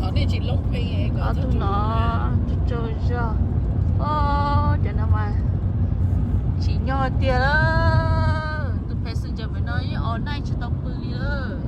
Ob tug no tsaug zog. Cov no mas tsim nyog tiag lawm. Tus passenger pem no yeej all night tsis tau pw li lawm.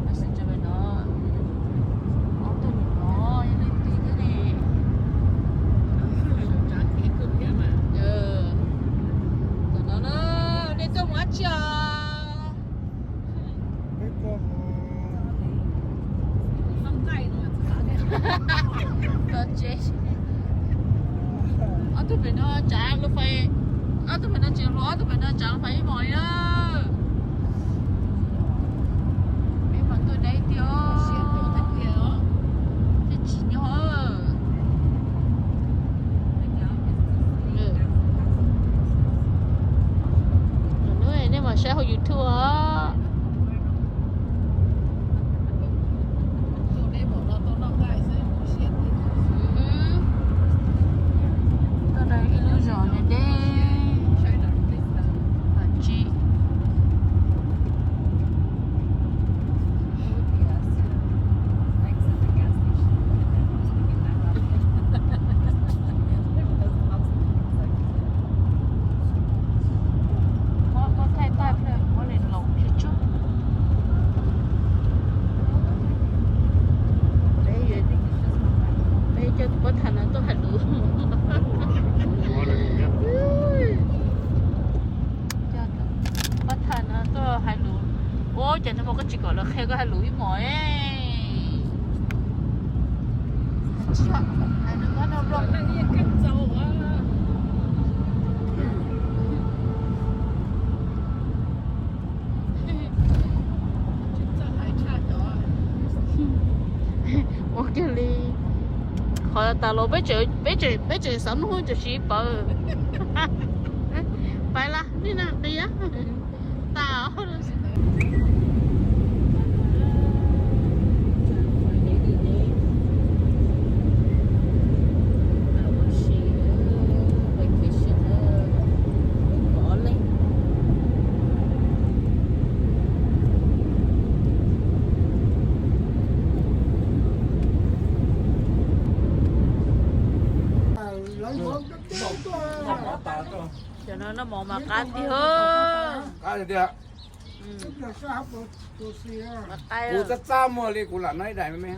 Passenger pem no, ob tug no yog leej twg thiab ne? Tam no na, nej tuaj mus dab tsi os? Ob tug pem no tsav lus fais, ob tug pem no tseem hluas, ob tug pem no tsav lus fais ib hmos li na. Peb mas tuaj deb tiag, thiaj tsim nyog. Lwm hnub nej mam saib hauv YouTube os. Tuaj deb, ib lub zos deb deb, tsis muab koj thaij tag pliag muab li laus tsuag. Peb coj tus pab tham no tuaj hais lus. Pab tham no tuaj hais lus. Ua cas nag hmo koj tsis kom lawv qhia koj hais lus ib hmos? Ua kiag li. Qhov tas los peb tseem, peb tseem xav nug tseem tsis paub. Pais lawm, nej na qias tas. Cov no noj mov mas qab tiag. Qab tiag. Kuv txaj txaj muag li kuv lam noj ib daim me me.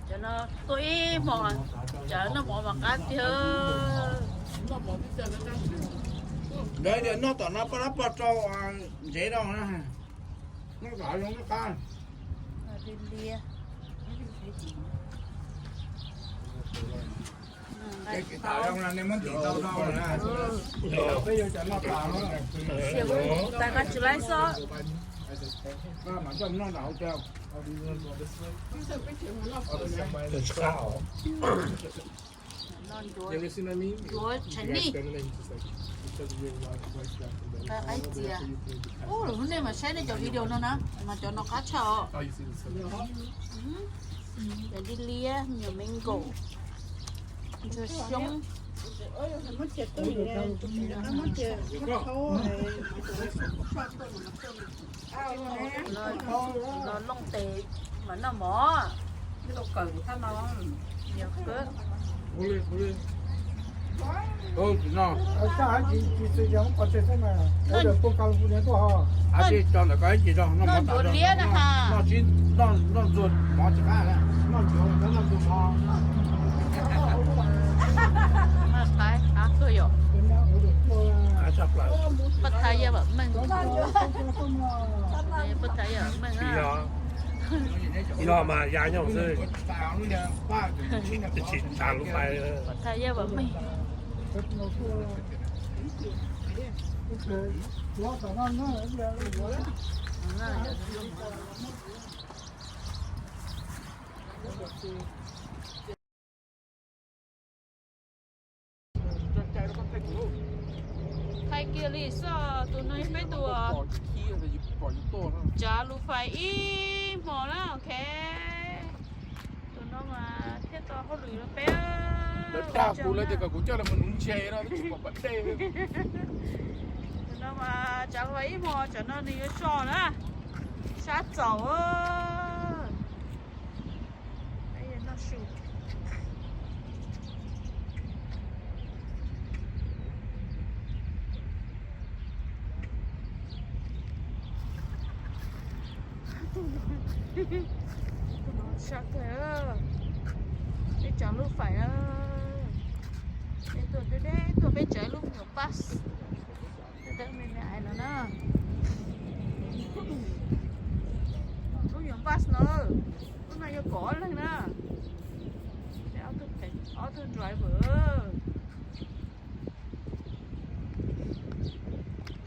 Cov no tuaj ib hmos, cov noj mov mas qab tiag. Ntawd tias noj tom no poj dab poj rau ntsev rau na. Noj tom zoo noj qab. Ncuav Chinese. Qaib txias. Ub, lwm hnub nej mam saib nej cov video no na, mas cov no qab tshaj os. Cov dib liab, me nyuam mango, ntsuag xyoob. Los looj tes mas noj mov. Noj ntsuav liab na ha. Noj ntsuav mov tsis qab. Qab kawg yom. Paj tha yaj vam meej. Paj tha yaj vam meej na. No mas ya nyob xwb. Tsis tsa lub fais. Paj tha yaj vam meej. Thaij kiag li xwb, tus no yog peb tus tsav lus fais ib hmos na, ok. Tus no mas thiaj tau hauj lwm rau peb. Lawv dag kuv, lawv tias kom kuv coj los mus nuv ntshe no, tsis pom pas dej. Tus no mas tsav lus fais ib hmos, tsam no nws yuav so na. Sab txaus. Noj su. Sab kawg. Peb tsav lub fais. Peb tuaj deb deb tuaj peb tsav lub nyuam pas. Dawb me me ais no na. Lub nyuam pas no, lub no yog kaum ob leeg na. Ob tug driver.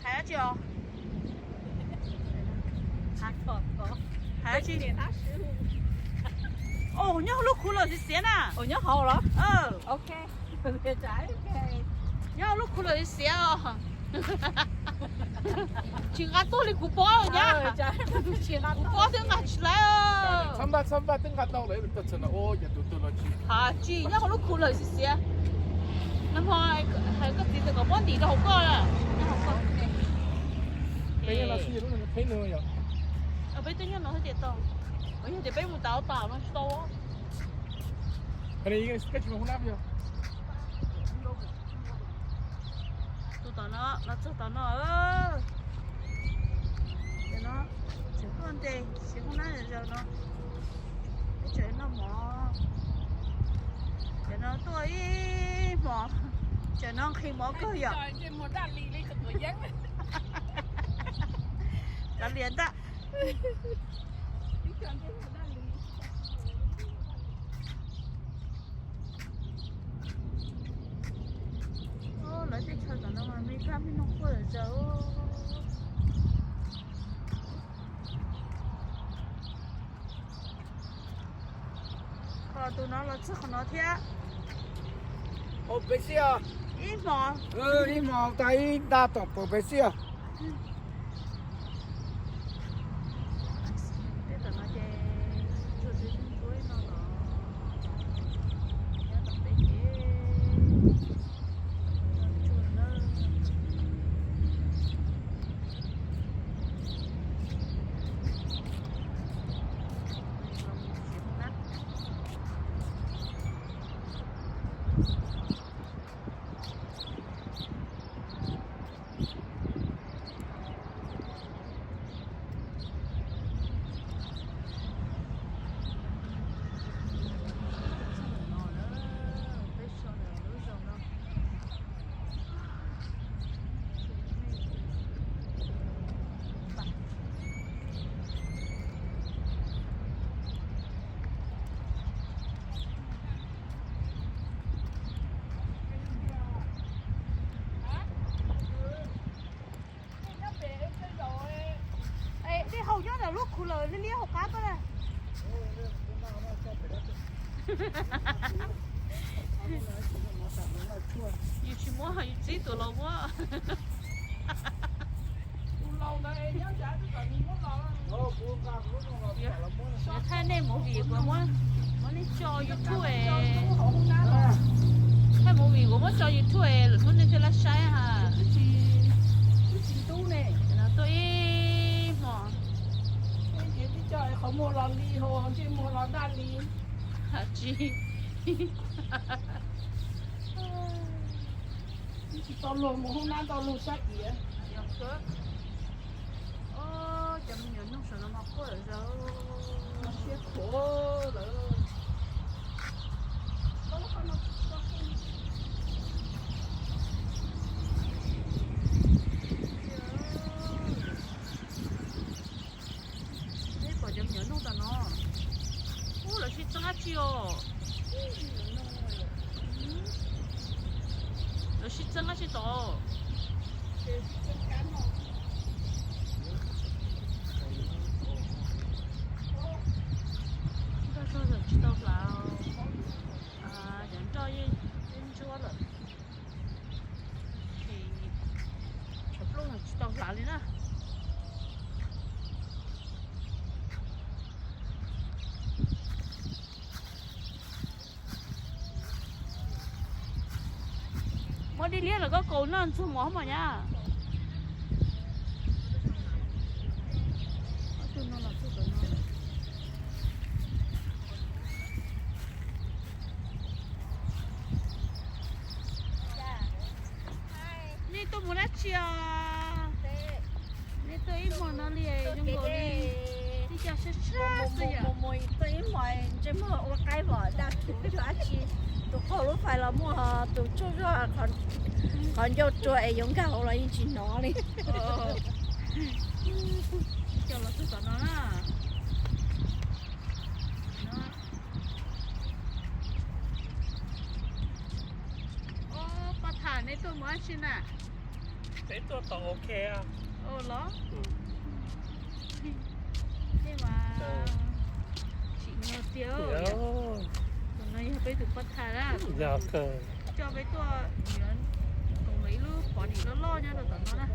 Hais dab tsi os? Hais dab tsi? Os, nyob hauv lub khuv lawm xiav xiav na. Nyob hauv los? Nyob hauv lub khuv lawm xiav xiav os. Tsis nqa tuaj li kuv pob nyab. Kuv pob twb nqa tsis laib. Txhob npaj, txhob npaj, twb nqa tau lawm. Has tsis, nyob hauv lub khuv lawm xiav xiav. Nag hmo hais koj txiv tias kom muab ntim rau hauv koj. Peb twb nyob no thiab tias tau. Yog tias peb mus tav tas no tsis tau. Tus tom no los txog tom no. Cov no tseem tuaj ntes siv hoob nab zaws no. Peb tseem noj mov. Cov no tuaj ib hmos, cov no nqhis mov kawg yom. Kav liam ntag. Lawv teb chaws tom no mas me kab me noog quaj zom zaws. Ho tus no los txog qhov no thiab. Peb xij os. Ib hmos. Ib hmos tas ib nta tom pem peb xij os. Tej tom no ces tsuag tsuag ib no los nyob tom peb ces tsuag na. Dej haus nyob ntawm lub khuv lawm, liab liab hauv qab koj na. Yus tsis muab, yus txib tus laus muab. Yog thaij nej movie kuv muab, muab nej tso YouTube, thaij movie kuv muab tso YouTube lwm hnub nej thiaj li saib ha. Tuaj ib hmos. Qhov muag los li, ntsej muag los daj li. Tsis, tsis tau luag mus hoob nab ntau lug sab iav. Cov me nyuam noog saum no mas quaj zom zaws, siab khuav lawm. Peb pom cov me nyuam noog tom no. Ub, lawv sib txeeb dab tsi os? Lawv sib txeeb dab tsi tod? Nroj tsaug zog tsis tau hlav, cov nroj yeej ntsuab lawm. Tshav plooj tsis tau hlav li na. Muab dib liab los koj kaus noj ntxuag mov mos nyab. No li zoo nkaus li, ib co sab sab xwb yom. Mus mus mus ib hmos ntsej muag ua qaib vos daj thuv yog dab tsi. Tus qaug lub fais los muaj, tus tsuj zog qhov ncauj rua es yuav nkag hauv los yeej tsis hnov li. Coj los txog tom no na. Ob, pab tham nej tuaj mus dab tsi na? Peb tuaj tos OK. Los? Nej mas tsim nyog tiag. Tus no yog peb tus pab tham na. Coj peb tuaj yuav koom lawv ib lub pov dim loj loj nyob rau tom no na.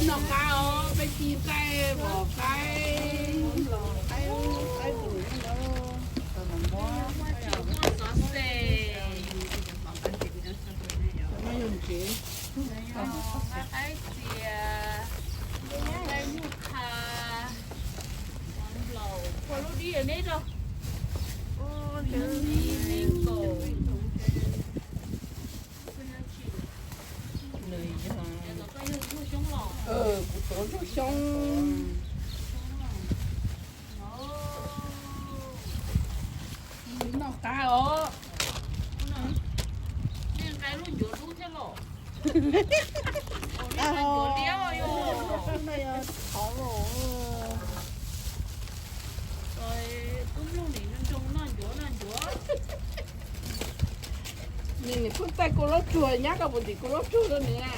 Noj qab os, peb ci nqaij, mov qaib, qaib, qaib vwm no. Muaj tsis muaj xov xwm. Nqa qaib txias, nqa nyuj qha, nplaum, phua lub dib neb rau. Nws yog, kuv tuav zuj xyoob. Noj qab os. Nej nqa lub ncuav dub thiab los? Ncuav liab os. Thov los. Tub mloog nim nroo noj ncuav noj ncuav. Nws nim pheej taij kuv lub tsuag, nyab koj puas ntim kuv lub tsuag rau nws na?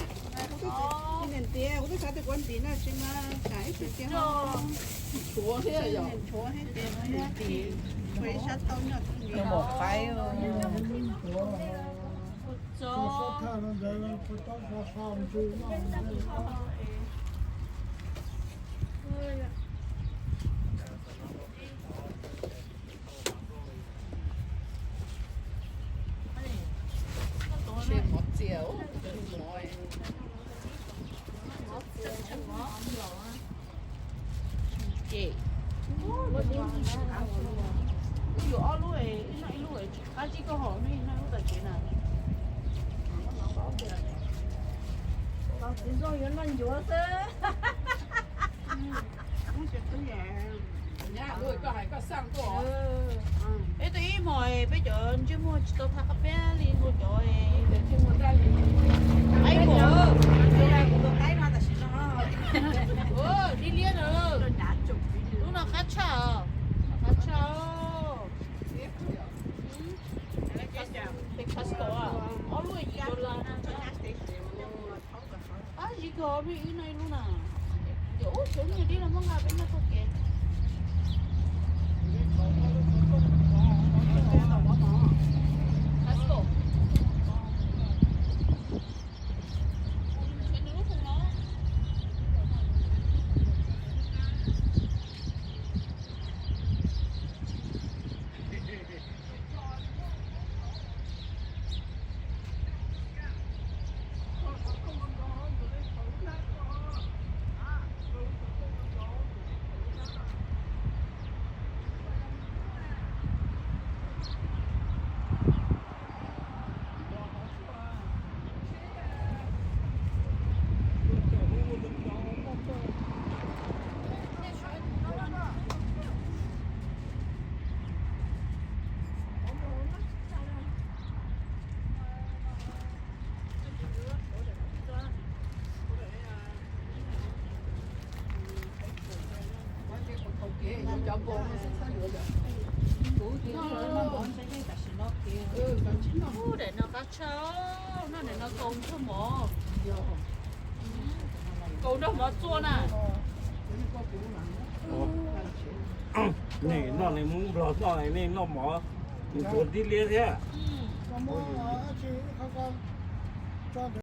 Ntiav, kuv twb xav tias kuv ntim no tsis mas tsam ib tug cia nchuav thiab yom. Nchuav thiab ces ntim, nchuav ib sab tau nyob tsis ntim. Ces wb yuav ob lub, ib noj ib lub, qab zib koj hom ib noj ib lub tam kev na. Txiv Ntxoog yuav noj ncuav xwb. Peb tuaj ib hmos peb cov ntsej muag tsis tau thaj qab peb li nkaus cov. Dib liab na. Lub no qab tshaj, qab tshaj. Peb Costco ob lub yim dollar na. Qab zib kawg, peb wb noj ib lub na. Ces ub, cov me nyuam dib no muab nqa peb noj txoj kev. Ub, daim no qab tshaj, noj daim no kaus nrog mov. Kaus nrog mov txua na. Nej noj nej Hmoob Nplog noj, nej noj mov, ncuav dib liab thiab.